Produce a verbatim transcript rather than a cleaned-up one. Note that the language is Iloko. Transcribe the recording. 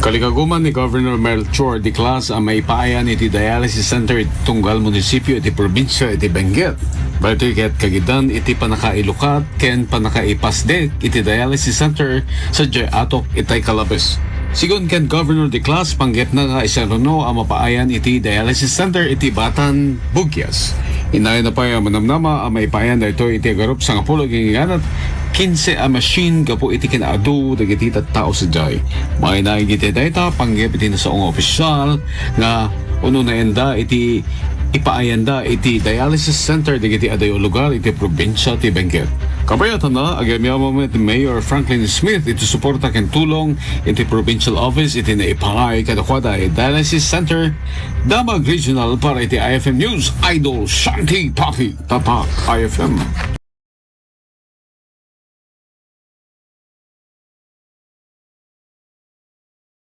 Kalikaguman ni Governor Melchor Declas a maipaayan iti dialysis center iti tunggal munisipyo iti probinsya iti Benguet. Daytoy ket kagidan iti pannakailukat ken pannakaipasdek iti dialysis center sadiay Atok itay Calabes. Sigun ken Governor Declas, panggepna nga isaruno a mapaayan iti dialysis center iti Batan, Buguias. Inayna pay a manamnama a maipaayan daytoy iti agarup sangapulo agingganat kinse a machine gapu iti kinaadu dagiti tattao sadiay. Mainaig iti dayta, panggep iti nasao nga opisyal nga ununaenda iti ipaayanda iti dialysis center dagiti adayo a lugar iti probinsya ti Benguet. Kabayatanna, agyamanen met ni Mayor Franklin Smith iti suporta ken tulong iti provincial office iti naipaay kadakuada a dialysis center. Damag Regional para iti I F M News, Idol Shanti Papi, Tatak I F M.